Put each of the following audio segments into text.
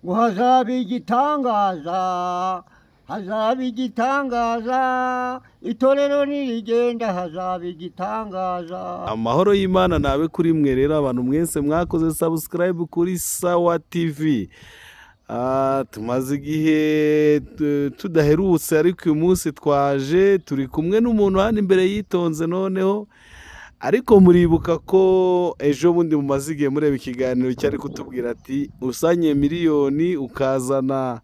Ngo hazaba igitangaza, hazaba igitangaza, itorero nirigenda hazaba igitangaza. Amahoro y'Imana nabe kuri mwe. Rero abantu mwese mwakoze subscribe kuri Sawa TV. Tumaze igihe tudaherutse, ariko uyu munsi twaje turi kumwe n'umuntu hano imbere yitonze. Noneho ariko muribuka ko ejo bundi mumaze igihe mureba ikiganiro cyari kutubwira ati usanye miliyoni ukazana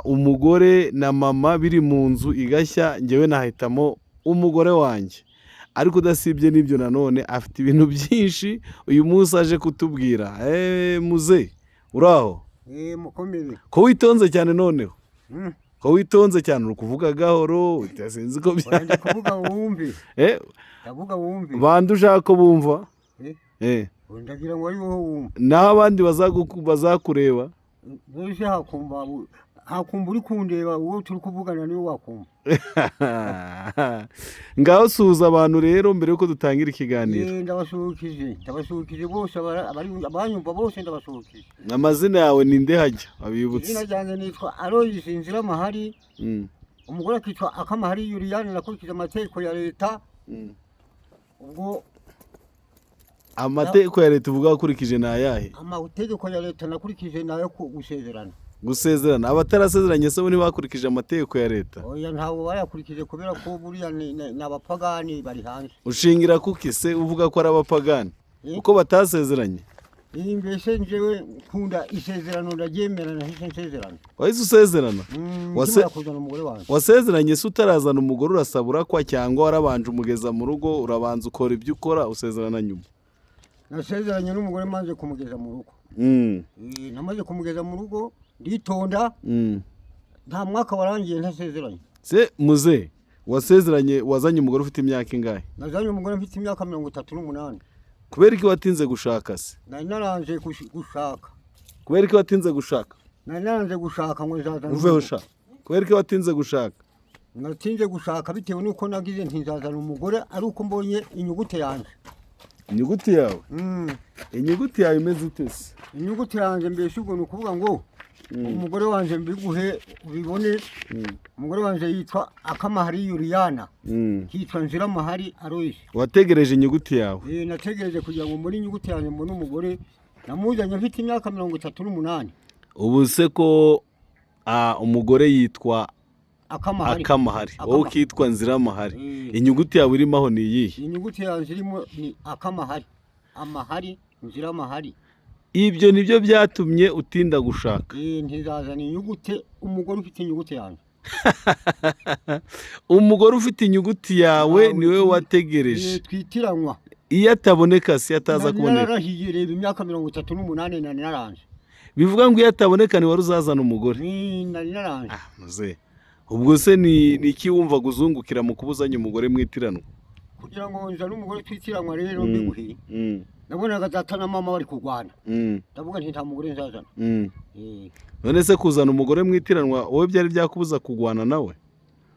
umugore na mama biri mu nzu igashya, njyewe nahitamo umugore wanjye. Ariko udasibye n'ibyo, nanone afite ibintu byinshi uyu munsi aje kutubwira. Muze uraho? Mukomere. Ko witonze cyane noneho? Ko witonze cyane, uri kuvuga gahoro, sinzi ko Oya, ndi kuvuga wumve. Ndavuga wumve. Bande ushaka ko bumva? Ndagira ngo ari wowe wumva. Naho abandi bazakureba? Mbese hakumva uri kundeba, uwo turi kuvugana niwe wakumva. Ngaho suhuza abantu rero mbere yuko dutangira ikiganiro. Ndabasuhukije, ndabasuhukije bose, abanyumva bose ndabasuhukije. Amazina yawe ni nde hajya Izina abibutse? ryanjye nitwa Aloysi Nziramahari, umugore akitwa Akamahari Yuriyani. Nakurikiza amategeko ya leta. Ubwo Amategeko ya leta uvuga wakurikije ni ayahe? Amategeko ya leta nakurikije nayo gusezerana. Gusezerana. Abatarasezeranye se bo ntibakurikije amategeko ya leta? Oya, ntabwo bayakurikije, kubera ko buriya ni abapagani bari hanze. Ushingira kuki se uvuga ko ari abapagani uko batasezeranye? Iyi mbese njyewe nkunda isezerano, ndaryemera, nahise nsezerana. Wahise usezerana? Nkimara kuzana umugore wanjye. Wasezeranye se utarazana umugore, urasaba urakwa, cyangwa warabanje umugeza mu rugo, urabanza ukora ibyo ukora, usezerana nyuma? Nasezeranye n'umugore maze kumugeza mu rugo. Namaze kumugeza mu rugo nditonda. Nta mwaka warangiye ntasezeranye. Se muze, wasezeranye, wazanye umugore ufite imyaka ingahe? Nazanye umugore mfite imyaka 38. Kubera iki watinze gushaka se? Nari naranze gushaka. Kubera iki watinze gushaka? Nari naranze gushaka ngo nzazana Uveho umugore. sha. Kubera iki watinze gushaka? Natinze gushaka bitewe n'uko nagize nti nzazana umugore ari uko mbonye inyuguti yanjye. Inyuguti yawe? Inyuguti yawe imeze ite se? Inyuguti yanjye mbese ubwo ni ukuvuga ngo umugore wanjye, mbiguhe ubibone, umugore wanjye yitwa Akamahari Yuriyana, yitwa Nziramahari Aloysi. Wategereje inyuguti yawe? Nategereje kugira ngo mbone inyuguti yanjye, mbone umugore. Namuzanye mfite imyaka 38. Ubu se ko umugore yitwa Akamahari. Akamahari, wowe Akamahari. ukitwa Nziramahari, inyuguti yawe irimo aho ni iyihe? Inyuguti yanjye irimo ni Akamahari, Amahari, Nziramahari. Ibyo nibyo byatumye utinda gushaka? Ntizazana inyuguti, umugore ufite inyuguti yanjye. Umugore ufite inyuguti yawe Yawe, niwe wategereje? Twitiranwa. Iyo ataboneka se, ataza Nari kuboneka? nararahiye, reba imyaka 38 nari naranze. Bivuga ngo iyo ataboneka ntiwari uzazana umugore? Nari naranze. Muze, ubwo se ni iki wumvaga uzungukira mu kubuzanya umugore mwitiranwa? Kugira ngo nzane umugore twitiranwa rero, mbiguhe, nabonaga data na mama bari kurwana, ndavuga nti nta mugore nzazana. None se kuzana umugore mwitiranwa wowe byari byakubuza kurwana nawe?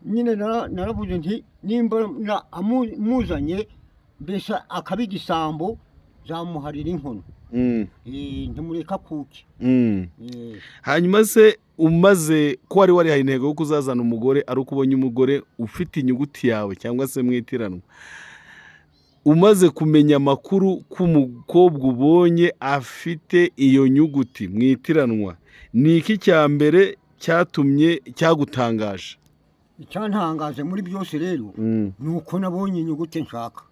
Nyine naravuze nti nimba muzanye mbese akaba igisambo, zamuharira inkono. Ntimureka kuki. Hanyuma se umaze ko wari warihaye intego yo kuzazana umugore ari uko ubonye umugore ufite inyuguti yawe cyangwa se mwitiranwa, umaze kumenya amakuru ko umukobwa ubonye afite iyo nyuguti mwitiranwa, ni iki cya mbere cyatumye cyagutangaje? Icyantangaje muri byose rero ni uko nabonye inyuguti nshaka.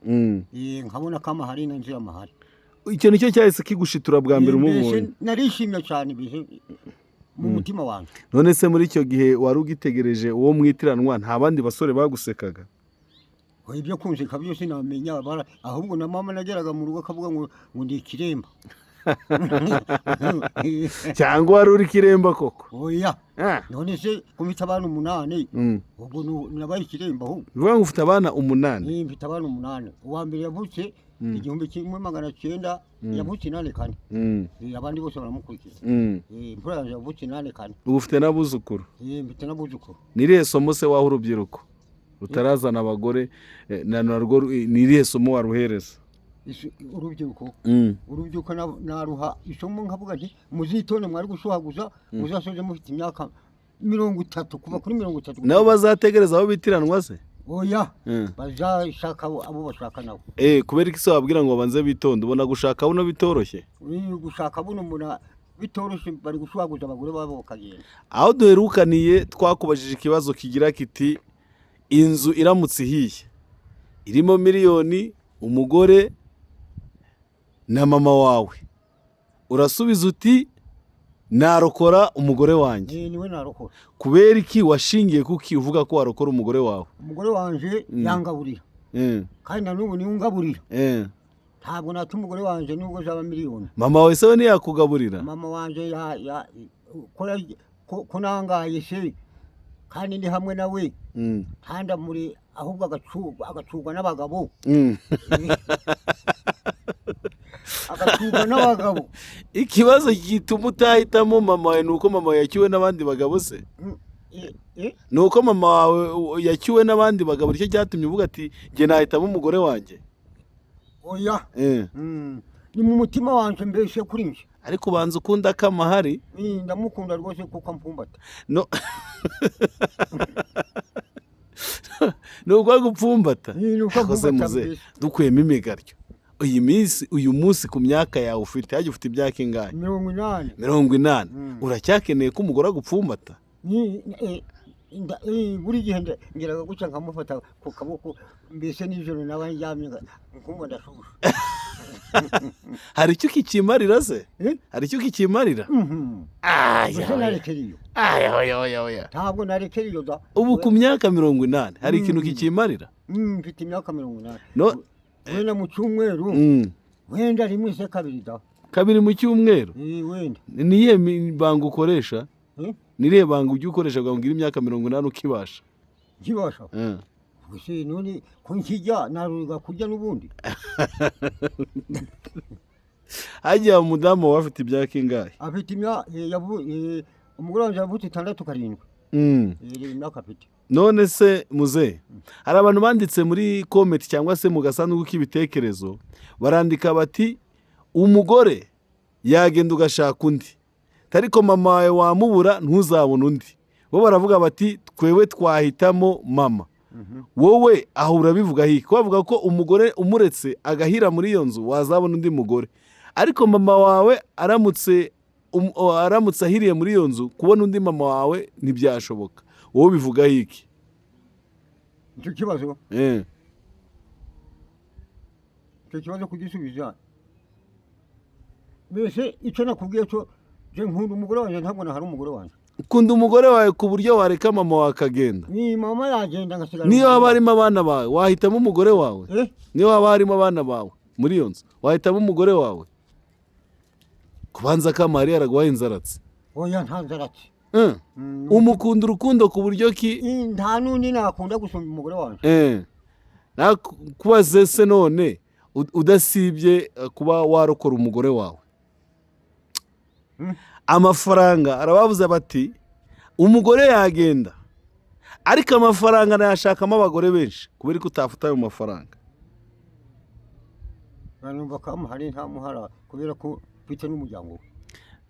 Nkabona ko Amahari na Nziramahari. Icyo nicyo cyahise kigushitura bwa mbere Mbese umubonye? narishimye cyane mbese mu mutima wanjye. None se muri icyo gihe wari ugitegereje uwo mwitiranwa, nta bandi basore bagusekaga? Oya, ibyo kunseka byose namenya, ahubwo na mama nageraga mu rugo akavuga ngo ndi ikiremba. Cyangwa wari uri kiremba koko? Oya. None se ko mfite abana umunani, ubwo nabaye ikiremba ahubwo? Bivuga ngo ufite abana umunani? Mfite abana umunani. Uwa mbere yavutse 1900, yavutse 84. Abandi bose baramukurikiza. Imfura yanjye yavutse 84. Ubu ufite n'abuzukuru? Mfite n'abuzukuru. Ni irihe somo se waha urubyiruko rutarazana abagore, na narwo ni irihe somo waruhereza? Urubyiruko, urubyiruko naruha isomo nkavuga nti muzitonde, mwari gushuhaguza muzasoze mufite imyaka 30, kuva kuri 30. Nabo bazategereza aho bitiranwa se? Oya, bazashaka abo bashaka nabo. Kubera iki se wabwira ngo babanze bitonde? Ubona gushaka buno bitoroshye? Gushaka buno mbona bitoroshye, bari gushuhaguza abagore babo bakagenda. Aho duherukaniye twakubajije ikibazo kigira kiti: inzu iramutse ihiye irimo miliyoni, umugore na mama wawe, urasubiza uti narokora umugore wanjye. Niwe narokora. Kubera iki? Washingiye kuki uvuga ko warokora umugore wawe? Umugore wanje yangaburira, kandi na n'ubu niwe ungaburira. Ntabwo nata umugore wanje nubwo zaba miliyoni. Mama wawe se we ntiyakugaburira? Mama wanje ko nangaye se kandi ndi hamwe nawe, ntandamure, ahubwo agacurwa n'abagabo. Agacurwa n'abagabo. Ikibazo gituma utahitamo mama wawe ni uko mama wawe yacyuwe n'abandi bagabo se? Ni uko mama wawe yacyuwe n'abandi bagabo, nicyo cyatumye uvuga ati njye nahitamo umugore wanjye? Oya. Ni mu mutima wanje mbese kuri njye. Ariko ubanza ukunda akamahari. Ndamukunda rwose kuko amfumbata. No ni uko gupfumbata? Ni uko Akoze amfumbata muze mbese. Dukuyemo imigaryo, iyi minsi, uyu munsi, ku myaka yawe ufite, hajya ufite imyaka ingahe? 80. 80. Uracyakeneye ko umugore agupfumbata? Buri gihe ngeraga gutya nkamufata ku kaboko, mbese nijoro nawe ndyamye nkumva ndashushe. Hari icyo ukikimarira se? Eh? Hari icyo ukikimarira? Mhm. Aya, Mbese oya. narekera iyo. Aya, oya, oya, oya. Ntabwo narekera iyo da. Ubu ku myaka 80 hari ikintu kikimarira? Mfite imyaka 80. No. Wenda mu cyumweru, wenda rimwe se kabiri da. Kabiri mu cyumweru? Wenda. Ni iyihe banga ukoresha? Eh? Ni irihe banga ujya ukoresha kugira ngo ugire imyaka 80 ukibasha? Nkibasha? Gusa none ko nkijya naruga kurya n'ubundi. Hajya umudamu wawe afite imyaka ingahe? Afite imyaka, umugore wanjye yavutse 67. Reba imyaka afite. None se muze, hari abantu banditse muri comment cyangwa se mu gasanduku k'ibitekerezo, barandika bati umugore yagenda ugashaka undi, ariko mama wawe wamubura ntuzabone undi. Bo baravuga bati twewe twahitamo mama. Wowe aho urabivuga hiki? Ko bavuga ko umugore umuretse agahira muri iyo nzu wazabona undi mugore, ariko mama wawe aramutse ahiriye muri iyo nzu, kubona undi mama wawe ntibyashoboka. Wowe ubivuga hiki? Icyo kibazo, icyo kibazo kugisubiza, mbese icyo nakubwiye cyo, je nkunda umugore wanjye, ntabwo nahari umugore wanjye. Ukunda umugore wawe ku buryo wareka mama wawe akagenda? Ni mama yagenda ngasigara. Niyo haba harimo abana bawe, wahitamo umugore wawe? Eh? Niyo haba harimo abana bawe muri iyo nzu, wahitamo umugore wawe? Kubanza kamari yaraguhaye inzaratsi. Oya, nta nzaratsi. Umukunda urukundo ku buryo ki? Nta n'undi nakunda gusumba umugore wanjye. Nakubaze se none, udasibye kuba warokora umugore wawe, amafaranga, arababuza bati umugore yagenda ariko amafaranga nayashakamo abagore benshi, kubera ko utafata ayo mafaranga? Numva kamuhari ntamuhara kubera ko mfite n'umuryango we.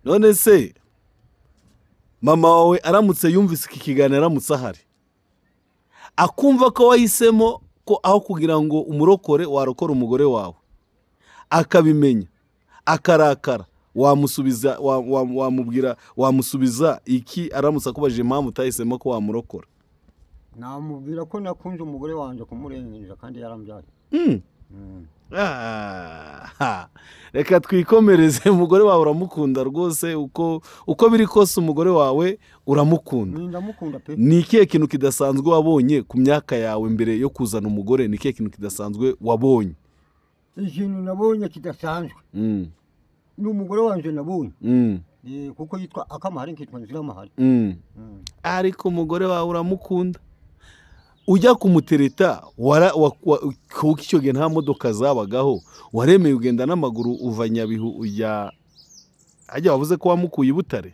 None se mama wawe aramutse yumvise iki kiganiro, aramutse ahari akumva ko wahisemo ko aho kugira ngo umurokore warokore umugore wawe, akabimenya akarakara, wamusubiza wamubwira, wamusubiza iki aramutse akubajije impamvu utahisemo ko wamurokora? Namubwira ko nakunze umugore wanjye kumurenza kandi yarambyaye. Reka twikomereze. Umugore wawe uramukunda rwose, uko biri kose umugore wawe uramukunda. Ndamukunda pe. Ni ikihe kintu kidasanzwe wabonye ku myaka yawe mbere yo kuzana umugore? Ni ikihe kintu kidasanzwe wabonye? Ikintu nabonye kidasanzwe ni umugore wanjye nabonye. Kuko yitwa Akamahari nkitwa Nziramahari. Ariko umugore wawe uramukunda, ujya kumutereta kuko icyo gihe nta modoka zabagaho, waremeye ugenda n'amaguru uva Nyabihu ujya hajya, wavuze ko wamukuye i Butare.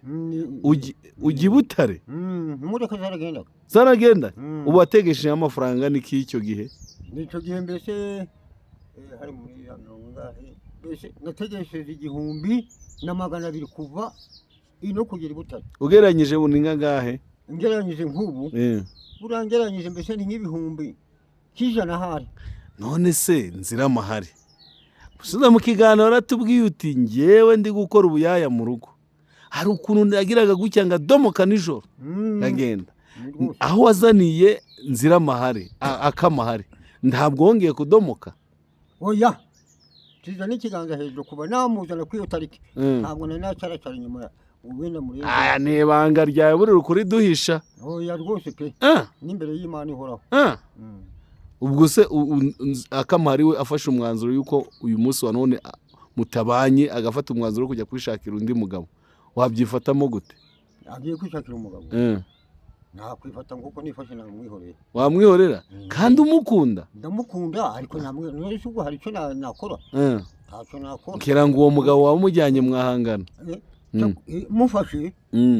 Ujya i Butare? Imodoka zaragendaga. Zaragenda? Ubu wategesheje amafaranga niki icyo gihe? Icyo gihe mbese Hari muri ya mirongo ingahe, mbese nategesheje 1200 kuva ino kugera i Butare. Ugereranyije ubu ni nkangahe? Ngereranyije nk'ubu, buriya ngereranyije mbese ni nk'ibihumbi k'ijana ahari. None se Nziramahari, gusubiza mu kiganiro waratubwiye uti ngewe ndi gukora ubuyaya mu rugo, hari ukuntu nagiraga gutya ngadomoka nijoro nkagenda. Ni rwose. Aho wazaniye Nziramahari, Akamahari, ntabwo wongeye kudomoka? Oya, tuza n'ikiganza hejuru, kuba namuzana kuri iyo tariki ntabwo nari nacaracara inyuma wenda muri. Aya ni ibanga ryawe buri kuriduhisha. Oya rwose pe, n'imbere y'Imana ihoraho. Ubwo se Akamahari we afashe umwanzuro y'uko uyu munsi wa none mutabanye, agafata umwanzuro wo kujya kwishakira undi mugabo, wabyifatamo gute? Agiye kwishakira umugabo, nakwifata nk'uko nifashe, namwihorera. Wamwihorera kandi umukunda? Ndamukunda, ariko namwe ubwo hari icyo nakora? Ntacyo nakora. Ngira ngo uwo mugabo wamujyanye mwahangana. Mufashe,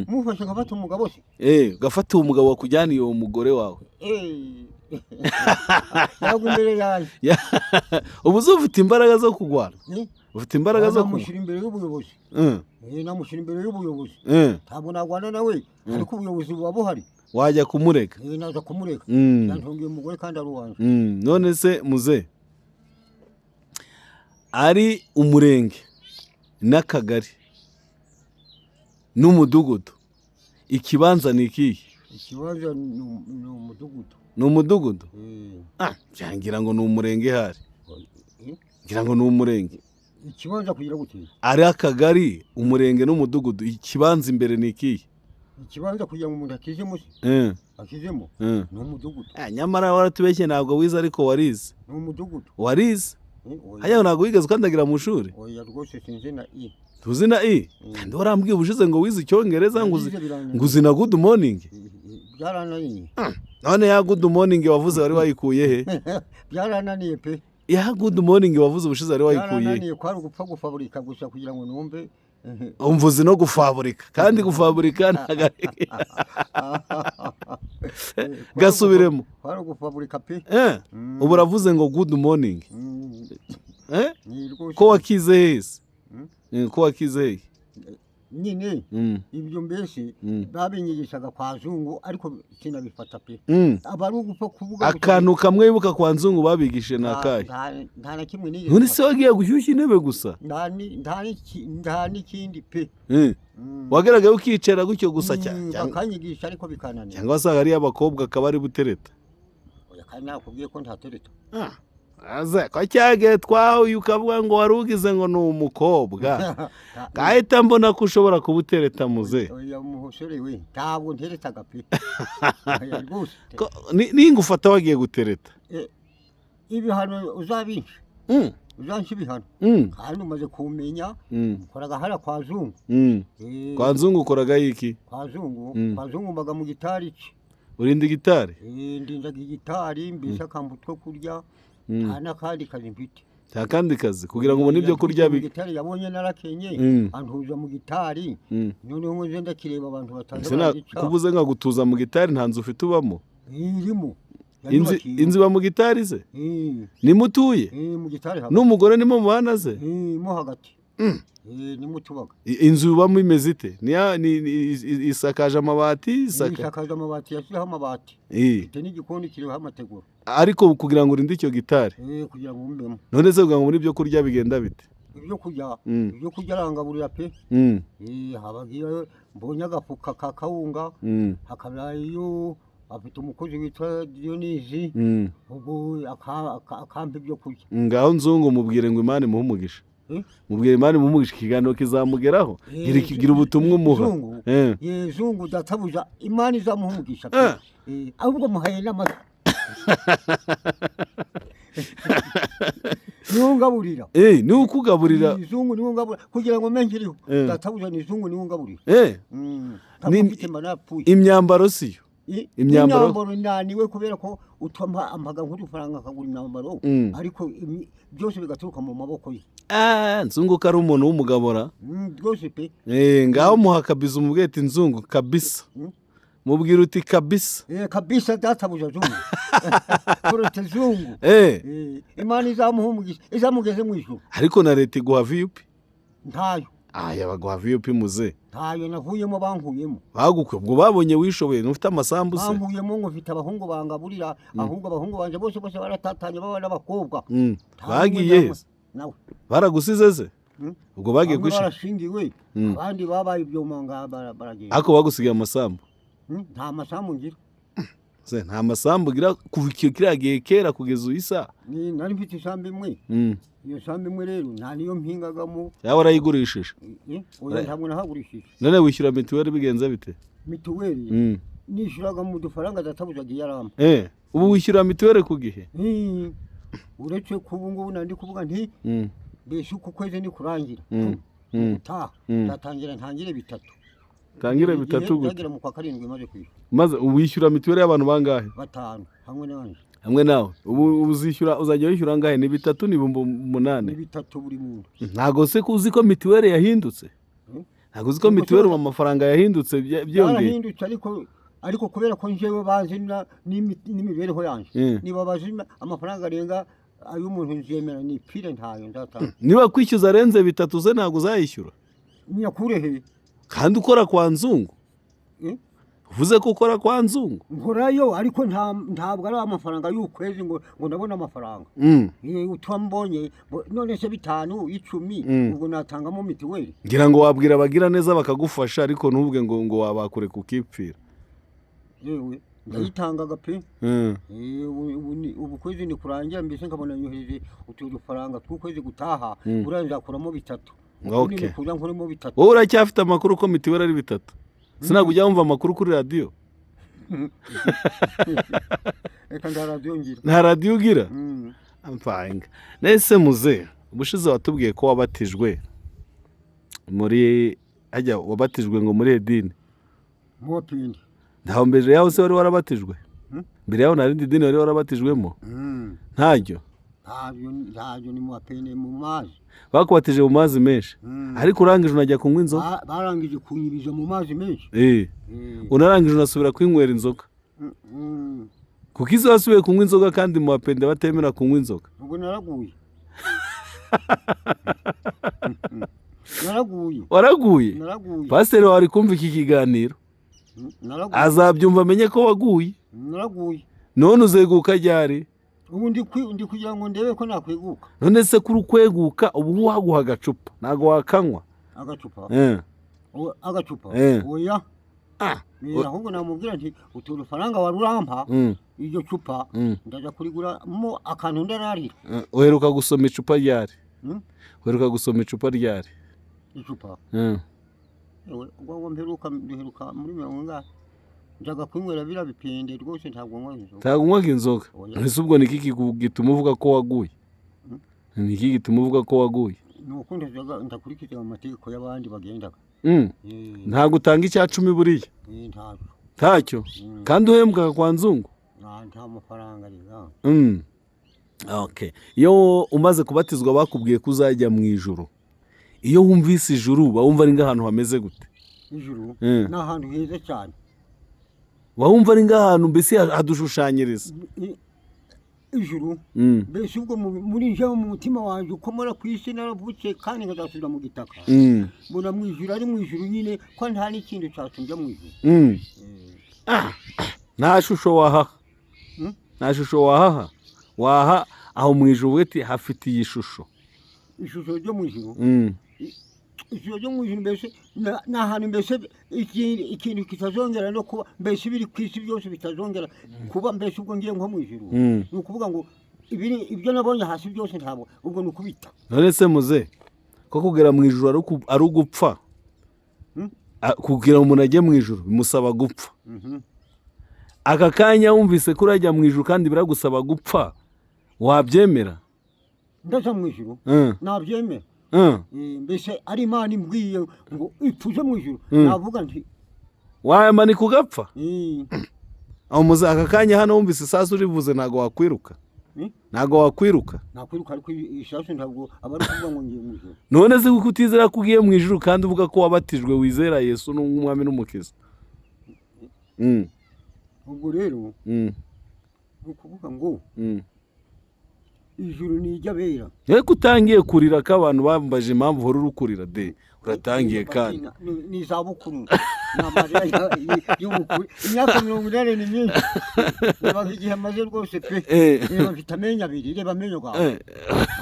mufashe nkafata umugabo se? Ugafata uwo mugabo wakujyaniye uwo mugore wawe. Ntabwo imbere yanjye. Ubu uzi ufite imbaraga zo kurwana? Ufite imbaraga zo kurwana? Namushyira imbere y'ubuyobozi. Namushyira imbere y'ubuyobozi. Ntabwo narwana nawe, ariko ubuyobozi buba buhari. Wajya kumurega? Naza kumurega. Yantungiye umugore kandi ari uwanjye. None se muze, ari umurenge n'akagari n'umudugudu, ikibanza ni ikihe? Ikibanza ni umudugudu. Ni umudugudu? Ngira ngo ni umurenge hari. Ngira ngo ni umurenge. Ikibanza kugira gute? Ari akagari, umurenge n'umudugudu, ikibanza imbere ni ikihe? Ikibanza kugira ngo umuntu akizemo se? Akizemo ni umudugudu. Nyamara waratubeshye, ntabwo wize, ariko warize. Ni umudugudu. Warize? Oya. Hajya ntabwo wigeze ukandagira mu ishuri? Oya rwose, sinzi na i. Tuzi na i? Kandi warambwiye ubushize ngo wize icyongereza, ngo uzi Nagize birananiye. ngo uzi na good morning. Byarananiye. None ya good morning wavuze wari wayikuye he? Byarananiye pe. Ya good morning wavuze ubushize wari wayikuye he? Byarananiye, kwari ugupfa gufaburika gusa kugira ngo numve. Umva, uzi no gufaburika, kandi gufaburika ntabwo ari gasubiremo. Kwari ugufaburika pe. Ubu uravuze ngo good morning. Ni rwose. Ko wakize hese? Ko wakize hehe? Nyine ibyo mbese babinyigishaga kwa Zungu, ariko sinabifata pe. Aba ari ugupfa kuvuga gusa. Akantu kamwe wibuka kwa Nzungu babigishije ni akahe? Nta na kimwe nigeze None se wagiye gushyushya intebe gusa? Nta n'ikindi pe. Wagaragaye ukicara gutyo gusa Bakanyigisha ariko bikananira. Cyangwa wasanga ariyo abakobwa akaba ari butereta? Oya, kandi nakubwiye ko ntatereta. Aza ko cyagiye twahuye ukavuga ngo wari ugize ngo ni umukobwa, gahita mbona ko ushobora kuba utereta muze. Oya musore we, ntabwo nteretaga pe. Oya rwose. Ninga ufata wagiye gutereta. Ibihano uzabinca. Uzanca ibihano. Kandi umaze kumenya, ukoraga hariya kwa Zungu. Kwa Nzungu ukoraga iki? Kwa Zungu, kwa Zungu mbaga mu gitari cye. Urinda igitari? Ndindaga igitari, mbese akampa utwo kurya, nta n'akandi kazi mfite. Nta kandi kazi kugira ngo ubone ibyo kurya Mu gitari yabonye narakenye, antuza mu gitari, noneho ngo nze ndakireba abantu bataza Ese baragica. Kubuze nkagutuza mu gitari, nta nzu ufite ubamo? Irimo. Inzu Yanyubakiye. inzu iba mu gitari se? Nimo utuye? Mu gitari hagati. N'umugore nimo mubana se? Mo hagati. Nimo tubaga. Inzu ubamo imeze ite? Isakaje amabati, Isakaje amabati, yashyizeho amabati. Ifite n'igikoni kiriho amategura. Ariko kugira ngo urinde icyo gitari? Kugira ngo mbemo. None se kugira ngo ubone ibyo kurya bigenda bite? Ibyo kurya, ibyo kurya arangaburira pe. Habaga iyo mbonye agafuka ka kawunga, hakaba iyo afite umukozi witwa Diyonizi, ubwo akampa ibyo kurya. Ngaho Nzungu mubwire ngo Imana imuhe umugisha. Mubwire Imana imuhe umugisha, ikiganiro kizamugeraho. Gira ubutumwa umuha. Zungu, ye Zungu databuja, Imana izamuha umugisha pe. Ahubwo muhaye n'amata. Niwe ungaburira. Niwe ukugaburira. Ni Zungu niwe ungaburira kugira ngo mbe nkiriho. Databuja ni Zungu niwe ungaburira. Ntabwo mfite mba napfuye. Imyambaro siyo? Imyambaro? Imyambaro naniwe kubera ko utuma ampaga nk'udufaranga akagura imyambaro, ariko byose bigaturuka mu maboko ye. Ah, Nzungu ko ari umuntu w'umugabora. Rwose pe. Ngaho muha kabisa, umubwiye ati Nzungu kabisa. Mubwira uti kabisa. Kabisa databuja zungu. Porote zungu. Imana izamuha umugisha, izamugeze mu ijuru. Ariko na leta iguha VUP? Ntayo. Aya baguha VUP muze. Ntayo, navuyemo, bankuyemo. Bagukwe ubwo babonye wishoboye, ntufite amasambu se? Bankuyemo ngo mfite abahungu bangaburira, ahubwo abahungu banje bose bose baratatanye, baba n'abakobwa. Bagiye nawe. Baragusize se? Ubwo bagiye Bamwe kwisha. Barashingiwe, abandi babaye ibyomanga baragenda. Ariko bagusigaye amasambu? Nta masambu ngira. Se nta masambu ugira kuva icyo kiriya gihe kera kugeza uyu isaha? Nari mfite isambu imwe. Iyo sambu imwe rero nta niyo mpingagamo. Yaba warayigurishije? Oya, ntabwo nahagurishije. None wishyura mituweli bigenze bite? Mituweli nishyuraga mu dufaranga databuja agiye arampa. Ubu wishyura mituweli ku gihe? Uretse ko ubu ngubu nandi kuvuga nti mbese uku kwezi nikurangira utaha nzatangira ntangire bitatu. Tangire bitatu gute? Nzagera mu kwa karindwi maze kwishyura. Maze wishyura mituweli y'abantu bangahe? 5 hamwe nanjye. Hamwe nawe. Ubu uzishyura, uzajya wishyura angahe? Ni 3 ni 8,000? Ni 3 buri muntu. Ntago se uzi ko mituweli yahindutse? Ntago uzi ko mituweli ubu amafaranga yahindutse byiyongeye? Yarahindutse, ariko kubera ko njyewe bazi n'imibereho yanjye. Niba bazi amafaranga arenga ay'umuntu nzemera nipfire, ntayo nzatanga. Niba kwishyuza arenze 3 se ntago uzayishyura? Nyakure he? Kandi ukora kwa Nzungu? Uvuze ko ukora kwa Nzungu? Nkorayo, ariko ntabwo ari amafaranga y'ukwezi ngo ndabona amafaranga. Utwambonye none se 5 10, ubwo natangamo mituweli. Ngira ngo wabwira abagira neza bakagufasha, ariko ntuvuge ngo wabakure kukipfira. Yewe ndayitangaga pe. Ubu kwezi ni kurangira mbese nkabona nyohereje utu dufaranga tw'ukwezi gutaha, buriya nzakuramo 3. Okay. Wowe uracyafite amakuru ko mituweli ari 3? Sinabwo ujya wumva amakuru kuri radiyo? Reka nta radiyo ngira. Nta radiyo ugira? Amfanga. Nese muze, ubushize watubwiye ko wabatijwe muri hajya wabatijwe ngo muri edini. Mu Bapindi. Ntaho mbere yaho se wari warabatijwe? Mbere yaho nta rindi dini wari warabatijwemo? Ntaryo. Ntabyo, ni mu Bapindi mu mazi. Bakubatije mu mazi menshi. Ariko urangije unajya kunywa inzoga? Barangije kunyibiza mu mazi menshi. Unarangije unasubira kwinywera inzoga. Kuko izo wasubiye kunywa inzoga kandi mu Bapende batemera kunywa inzoga. Ubwo naraguye. Naraguye. Waraguye? Naraguye. Pasiteri wawe ari kumva iki kiganiro. Azabyumva amenye ko waguye. Naraguye. None uzeguka ryari? Ubu ndi kugira ngo ndebe ko nakweguka. None se kuri ukweguka ubu waguha agacupa ntago wakanywa? Agacupa? Agacupa? Oya. Ahubwo namubwira nti utu dufaranga wari urampa iryo cupa ndaja kuriguramo akantu ndararira. Uheruka gusoma icupa ryari? Uheruka gusoma icupa ryari? Icupa? Ewe, ubwo mperuka muri 40. Njaga kwinywera bira bipinde rwose, ntabwo nywa inzoga. Ntabwo unywa inzoga? Ese ubwo ni iki gituma uvuga ko waguye? Ni iki gituma uvuga ko waguye? Nuko ndakurikiza amategeko y'abandi bagendaga. Ntabwo utanga 10 buriya? Ntacyo. Ntacyo? Kandi uhembwa kwa Nzungu? Nta mafaranga rega. Okay. Iyo umaze kubatizwa bakubwiye ko uzajya mu ijuru. Iyo wumvise ijuru wumva ari nk'ahantu hameze gute? Ijuru ni ahantu heza cyane. Wumva ari nk'ahantu mbese hadushushanyiriza. Ijuru mbese ubwo muri njyewe mu mutima wanjye uko mora ku isi naravutse kandi nkazasubira mu gitaka. Mbona mu ijuru ari mu ijuru nyine, ko nta n'ikintu cyasumbya mu ijuru. Nta shusho wahaha. Nta shusho wahaha. Waha aho mu ijuru weti hafite iyi shusho. Ishusho ryo mu ijuru. Ishusho ryo mu ijuru mbese ni ahantu mbese ikintu kitazongera no kuba, mbese ibiri ku isi byose bitazongera kuba, mbese ubwo ngiye nko mu ijuru. Ni ukuvuga ngo ibyo nabonye hasi byose ntabwo ubwo ni ukubita. None se muze ko kugera mu ijuru ari ugupfa? Kugira umuntu ajye mu ijuru bimusaba gupfa. Aka kanya wumvise ko urajya mu ijuru kandi biragusaba gupfa, wabyemera? Ndaja mu ijuru nabyemera. Mbese ari Imana imbwiye ngo ipfuje mu ijuru, navuga nti wayamanika ugapfa. Aho muze aka kanya hano wumvise isasu urivuze ntago wakwiruka. Ntago wakwiruka. Nakwiruka, ariko isasu ntabwo aba ari kuvuga ngo ngiye mu ijuru. None se kuko utizera ko ugiye mu ijuru kandi uvuga ko wabatijwe wizera Yesu n'umwami n'umukiza? Ubwo rero ni ukuvuga ngo ijuru ni iry'abera. Ariko utangiye kurira ko abantu bambaje impamvu uhora uri kurira de, uratangiye kandi. Ni izabukuru, ni amarira y'ubukuru. Imyaka 80 ni myinshi. Reba igihe amaze rwose pe. Reba mfite amenyo abiri, reba amenyo gawe.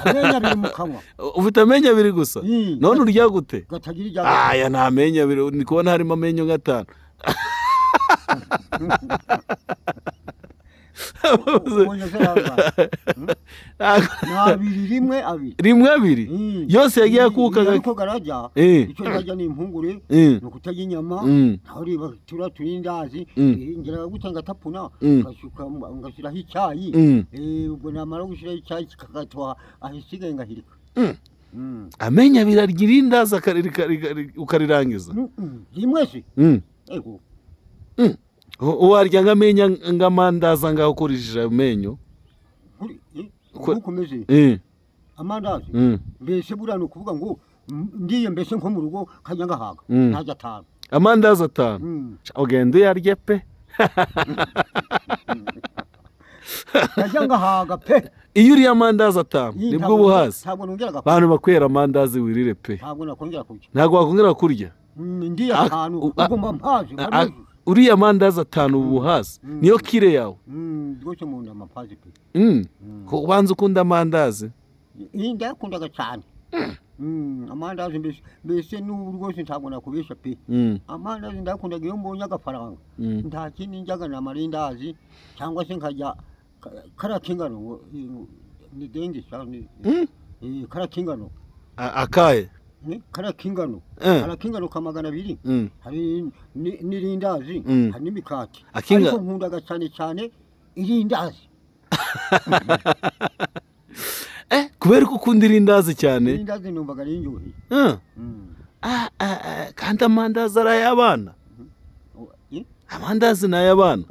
Amenyo abiri mu kanwa. Ufite amenyo abiri gusa? None urya gute? Gatagira irya. Aya nta menyo abiri, ndi kubona harimo amenyo nk'atanu. Ubonye se yangahe? Ni abiri, rimwe abiri. Rimwe abiri? Yose yagiye akuka. Ariko garajya. Icyo ndarya ni impungure, ni ukutarya inyama, aho reba turiya turindazi, ngira gutya ngatapuna, ngashuka ngashyiraho icyayi. Ubwo namara gushyiraho icyayi kikagatoha, ahasigaye ngahirika. Amenyo abiri arya irindazi ukarirangiza? Rimwe se? Ego. Warya nk'amenyo nk'amandazi angahe ukoresheje amenyo? Ukomeze. Amandazi. Mbese buriya ni ukuvuga ngo ngiye mbese nko mu rugo kajya ngahaga. Ntajya atanu. Amandazi atanu. Ugenda uyarye pe. Kajya ngahaga pe. Iyo uriye amandazi atanu nibwo uba uhaze. Ntabwo nongera gapfa. Bantu bakwera amandazi wirire pe. Ntabwo nakongera kurya. Ntabwo wakongera kurya. Ndiye atanu ubwo mba mpaze. Uriya amandazi atanu ubu uhaze niyo kire yawe. Rwose mu nda mpaze pe. Ubanza ukunda amandazi? Ndayakundaga cyane. Amandazi mbese n'ubu rwose ntabwo nakubesha pe. Amandazi ndayakundaga iyo mbonye agafaranga. Nta kindi njyaga ni amarindazi cyangwa se nkajya kariya k'ingano ni denge cyane. Kariya k'ingano. Akahe? Kariya k'ingano. Kariya k'ingano ka 200. Hari n'irindazi, hari n'imikati. Ariko nkundaga cyane cyane irindazi. Kubera ko ukunda irindazi cyane? Irindazi numvaga ari indyoheye. Kandi amandazi ari ay'abana. Amandazi ni ay'abana.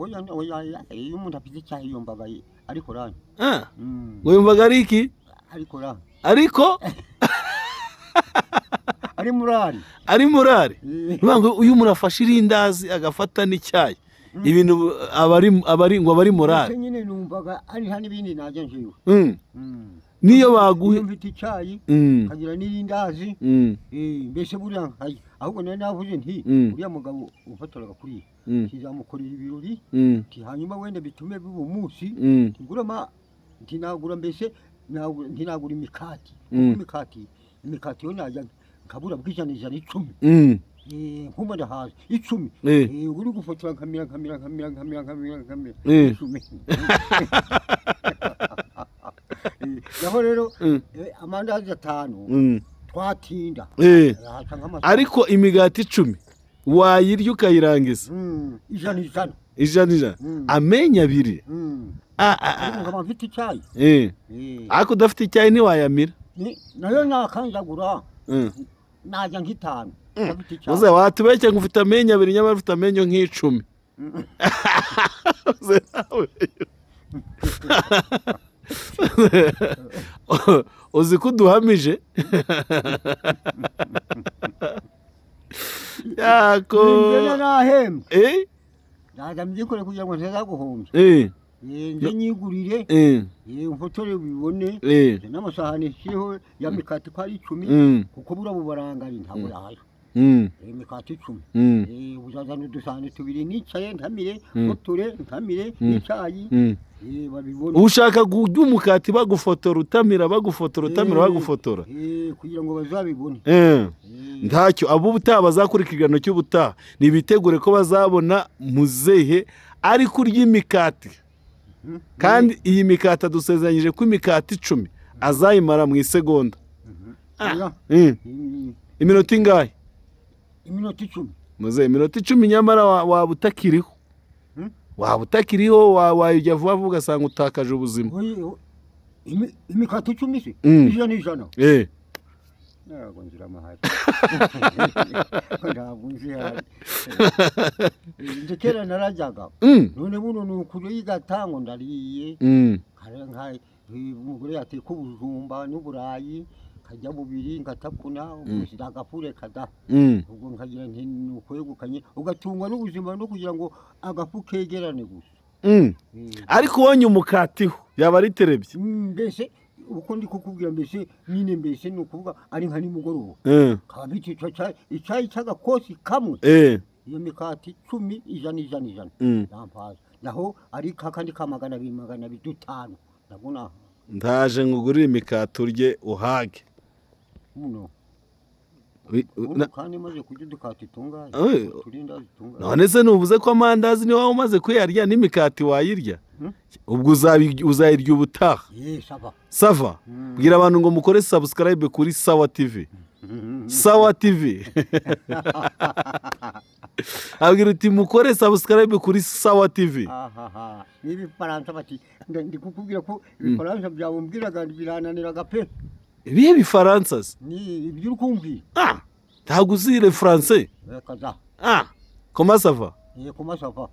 Iyo umuntu afite icyayi yumvaga ariko rani. Ngo yumvaga ari iki? Ariko rani. Ariko? Ari murari. Ari murari. Uyu umuntu afashe irindazi agafata n'icyayi. Ibintu abari ngo abari murari. Nyine numvaga ari nta n'ibindi najya njiwe. Niyo baguhe mfite icyayi kagira n'irindazi mbese buriya ahubwo nari navuze nti uriya mugabo ufotoraga kuriya kizamukorera ibirori hanyuma wenda bitume biba umunsi ntigura ntinagura mbese ntinagura imikati imikati yo najya nkabura bw'ijana ijana icumi nkumva ndahaza 10 uri gufotora nkamira nkamira nkamira nkamira nkamira nkamira 10. Naho rero amandazi 5 twatinda. Ariko imigati 10 wayirya ukayirangiza. Ijana ijana. Ijana ijana. Amenyo abiri. Ariko nkaba mfite icyayi. Ariko udafite icyayi ntiwayamira. Nayo nakanjagura. Najya nk'itanu. Muze watubeshye ngo ufite amenyo abiri nyamara ufite amenyo nk'icumi. Uzi ko uduhamije? Yako. Nahembwe. Ndaza mbyikore kugira ngo ntazaguhombya. Nze nyigurire. Mfotore bibone. N'amasahani nshireho ya mikati ko ari 10 kuko buriya bubarangari ntabwo yahaye. Imikati 10. Uzazana udusahani 2 nicaye ntamire, fotore ntamire n'icyayi. Babibone. Ushaka kurya umukati bagufotora utamira bagufotora utamira bagufotora. Kugira ngo bazabibone. Ntacyo abo ubutaha bazakora ikiganiro cy'ubutaha nibitegure ko bazabona muzehe ari kurya imikati. Kandi iyi mikati adusezeranyije ko imikati 10 azayimara mu isegonda. Iminota ingahe? Iminota 10. Muzehe iminota 10 nyamara waba utakiriho. Waba utakiriho wayujya vuba vuba ugasanga utakaje ubuzima. Imikati 10 se? Ijana ijana. Ntabwo nzira amahari. Ntabwo nzira. Nje kera narajyaga. None buno ni ukuri ngo ndariye. Umugore yateka ubujumba n'uburayi. Nkajya bubiri ngatapfuna agafure kada. Ubwo nkagira nti ni ukwegukanye, ugatungwa n'ubuzima no kugira ngo agafu kegerane gusa. Ariko ubonye umukati ho yaba ari terebye. Mbese uko ndi kukubwira, mbese nyine, mbese ni ukuvuga ari nka nimugoroba, kaba bitica icyayi cy'agakosi kamwe, iyo mikati 10, 100, 100, 100, yampaza. Naho ari kakandi ka 200, 200, 500 nabwo naha. Ndaje nkugurire imikati urye uhage. Muno. Kandi maze kurya udukati tungahe, uturindazi tungahe. None se nuvuze ko amandazi niba umaze kuyarya n'imikati wayirya? Ubwo uzayirya ubutaha. Ye, ça va. Ça va. Bwira abantu ngo mukore subscribe kuri Sawa TV. Sawa TV, abwira uti mukore subscribe kuri Sawa TV. Ahaha, n'ibifaransa bati ndi kukubwira ko ibifaransa byawe umbwiraga birananiraga pe. Ibihe bifaransa se? Ni ibyo uri kumbwira. Ah, ntabwo uzi le français? Reka da. Ah, comment ça va? Ye, comment ça va.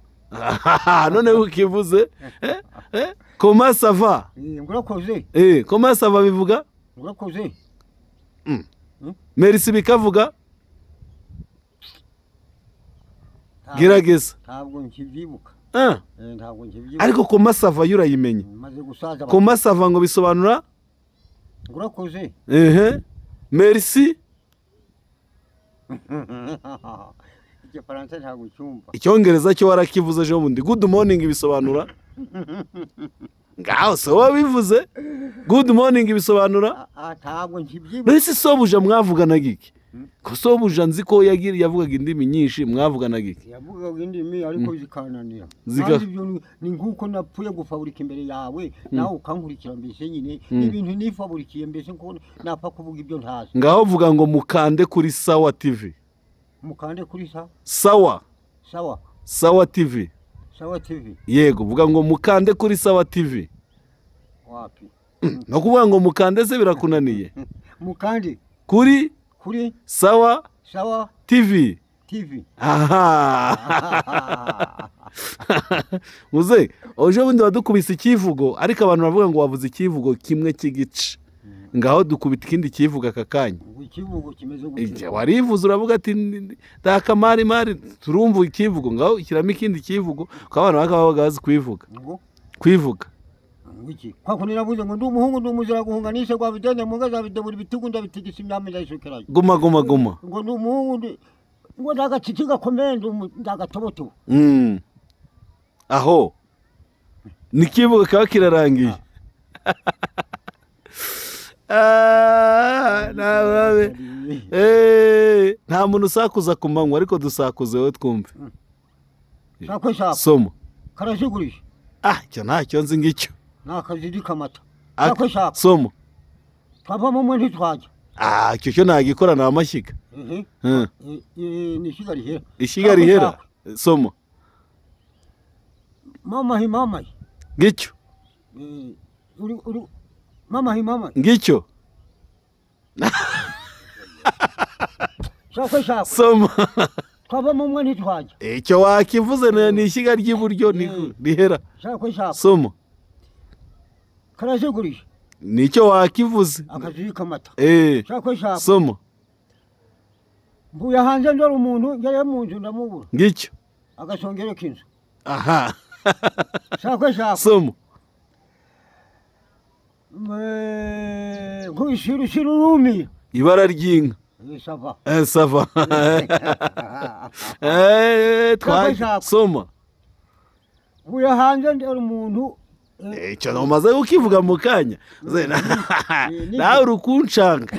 None ukivuze, eh? Eh? Comment ça va? Ngurakoze. Eh, comment ça va bivuga? Ngurakoze. Merci bikavuga? Gerageza. Ntabwo nkibyibuka. Ah. Ntabwo nkibyibuka. Ariko comment ça va yo urayimenya? Maze gusaza. Comment ça va ngo bisobanura? Ngurakoze. Ehe, merci. Igifaransa ntabwo cyumva. Icyongereza cyo warakivuze ejo bundi. Good morning bisobanura? Ngaho se wabivuze, good morning bisobanura? Ntabwo nkibyibuka. Mbese sobuja mwavuganaga iki? Ko sobuja nzi ko yavugaga indimi nyinshi, mwavuganaga iki? Yavugaga indimi ariko zikananira. Zika- Kandi ibyo ni nk'uko napfuye gufaburika imbere yawe, nawe ukankurikira. Mbese nyine ibintu nifaburikiye, mbese ko napfa kuvuga ibyo ntazi. Ngaho vuga ngo mukande kuri Sawa TV. Mukande kuri sa Sawa. Sawa. Sawa TV. Sawa TV. Yego, vuga ngo mukande kuri Sawa TV. Wapi. No kuvuga ngo mukande se birakunaniye? Mukande kuri kuri Sawa Sawa TV. TV. Aha, muze ejo bundi wadukubise ikivugo, ariko abantu baravuga ngo wavuze ikivugo kimwe cy'igice. Ngaho dukubita ikindi kivugo aka kanya. Ngo ikivugo kimeze gutya? Igihe warivuze uravuga ati "Daka mari mari", turumva ikivugo. Ngaho shyiramo ikindi kivugo, kuko abantu bakaba bazi kubivuga. Ngo Kwivuga. Ngo iki? Kwa kundi navuze ngo ndi umuhungu, ndi umuzira guhunga, nishe rwa bidende mu nka zabidebura ibitugu, ndabitigisa imyami ndayisukirayo. Guma guma guma. Ngo ndi umuhungu, ngo ndagatsiki gakomeye, ndagatobotobo. Aho ni ikivugo kaba kirarangiye. Ah, nta muntu usakuza ku manywa, ariko dusakuze wowe twumve. Shakwe shakwe. Soma. Karazigurisha. Ah, icyo ntacyo nzi ngicyo. Ni akaziri kamata. Shakwe shakwe. Soma. Twavamo umwe ntitwajya. Ah, icyo cyo nagikora ni amashyiga. Ehe. Ni ishyiga rihera. Ishyiga Shakwe rihera. shakwe. Soma. Mamahi mamahi. Ngicyo. Uri mamahi mamahi. Ngicyo. Shakwe shakwe. Soma. Twavamo umwe ntitwajya. Icyo wakivuze ni ishyiga ry'iburyo rihera. Shakwe shakwe. Soma. Karazigurisha. Nicyo wakivuze. Akaziri kamata. Shakwe shakwe. Soma. Mvuye hanze ndora umuntu, ngere mu nzu ndamubura. Ngicyo. Agasongero k'inzu. Aha. Shakwe shakwe. Soma. Nkubisira usira urumira. Ibara ry'inka. Ça va. Ça va. Shakwe shakwe. Soma. Mvuye hanze ndora umuntu. Icyo umaze kukivuga mu kanya, nawe uri kunshanga.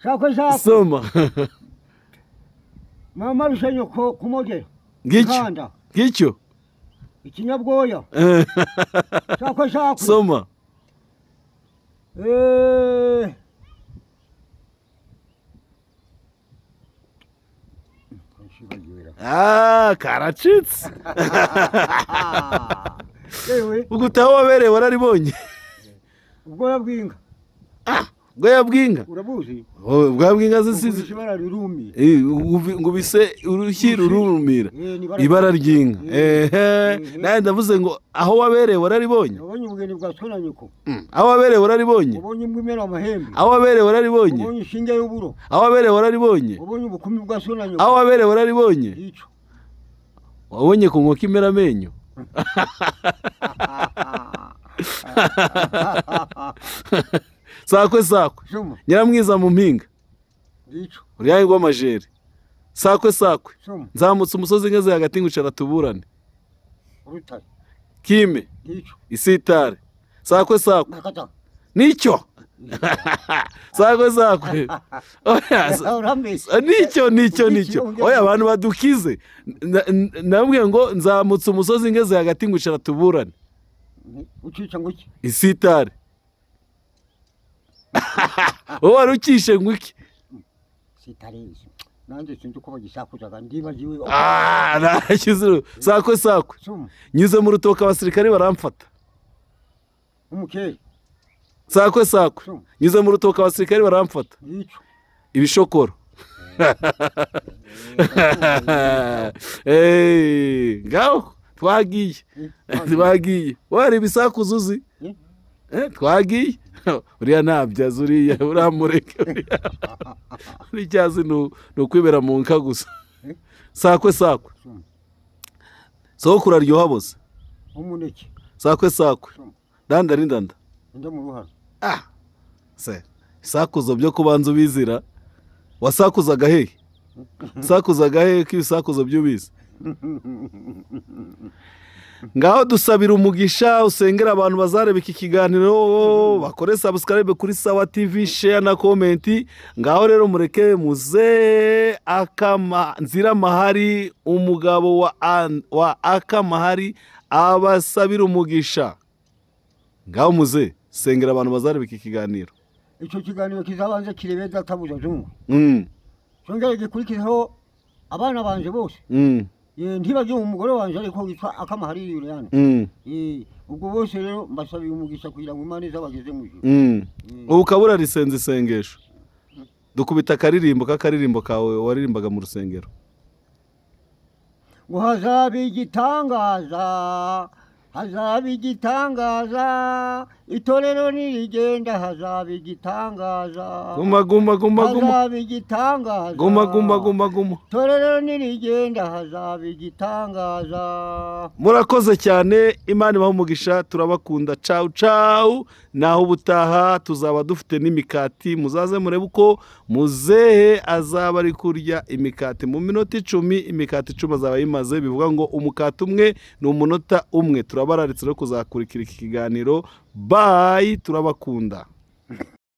Shakwe shakwe. Soma. Mama rushenyo ko kumogera. Ngicyo. Kanda. Ngicyo. Ikinyabwoya. Shakwe shakwe. Soma. Ah, karacitse. Yewe. Ubwo utaha wabereye wararibonye. Ubwoya bw'inka. Ah, Ubwoya bw'inka. Urabuzi? Oh, ubwoya bw'inka zisize. Ugurisha ibara rirumye. Ngo bise urushyi rurumira. Ni ibara. Ibara ry'inka. Ehe. Mhm. Nawe ndavuze ngo aho wabereye wararibonye. Wabonye ubugeni bwa so na nyoko? Aho wabereye wararibonye. Wabonye imbwa imena amahembe? Aho wabereye wararibonye. Wabonye inshinge y'uburo? Aho wabereye wararibonye. Wabonye ubukumi bwa so na nyoko? Aho wabereye wararibonye. Icyo. Wabonye ku nkoko imera amenyo? Sakwe sakwe. Soma. Nyiramwiza mu mpinga. Icyo. Uruyange rw'amajeri. Sakwe sakwe. Soma. Nzamutse umusozi ngeze hagati ngwicara tuburane. Urutare. Kime. Icyo. Isitare. Sakwe sakwe. Nakata. Nicyo. Sakwe sakwe. Oya, Urambeshya. Nicyo, nicyo, nicyo. Oya, abantu badukize. Nabwiye ngo nzamutse umusozi ngeze hagati ngwicara tuburane. Ucica ngo iki? Isitare. Wowe wari ukishe ngo iki? Sitarezi, nanjye sinzi uko bagisakuzaga, ndibagiwe. Ah, nashyize. Sakwe sakwe. Soma. Nyuze mu rutoki abasirikare baramfata. Umukeri. Sakwe sakwe. Soma. Nyuze mu rutoki abasirikare baramfata. Icyo. Ibishokoro. Ngaho twagiye, twagiye. Wari ibisakuzo uzi? Twagiye. Uriya ntabyo azi, uriya uramureke. Uriya icyo azi ni ukwibera mu nka gusa. Sakwe sakwe. Soma. Sogokuru aryoha bose. Umuneke. Sakwe sakwe. Soma. Danda ni ndanda. Njya mu ruharo. Ah, se ibisakuzo byo kubanza ubizira. Wasakuzaga hehe? Sakuzaga hehe ko ibisakuzo byo ubizi? Ngaho dusabira umugisha, usengera abantu bazareba iki kiganiro, bakore subscribe kuri Sawa TV, share na comment. Ngaho rero mureke muze akama nzira mahari, umugabo wa Akamahari, abasabira umugisha. Ngaho muze, sengera abantu bazareba iki kiganiro. Icyo kiganiro kizabanze kirebe databuja Zungu, cyongere gikurikizeho abana banje bose. Ntibagiwe umugore wanje ariko witwa Akamahari Yuriyane. Ubwo bose rero mbasabiye umugisha kugira ngo Imana izabageze mu ijuru. Ubu ukaba urarisenza isengesho, dukubita akaririmbo k'akaririmbo kawe waririmbaga mu rusengero. Ngo hazaba igitangaza, hazaba igitangaza, itorero nirigenda hazaba igitangaza. Guma guma guma guma. Hazaba igitangaza. Guma guma guma guma. Itorero nirigenda hazaba igitangaza. Murakoze cyane, Imana ibahe umugisha, turabakunda. Cawu cawu, naho ubutaha tuzaba dufite n'imikati. Muzaze murebe uko muzehe azaba ari kurya imikati mu minota 10. Imikati 10 azaba yimaze, bivuga ngo umukati umwe ni umunota umwe. Turabararitse rero kuzakurikira iki kiganiro. Bye, turabakunda.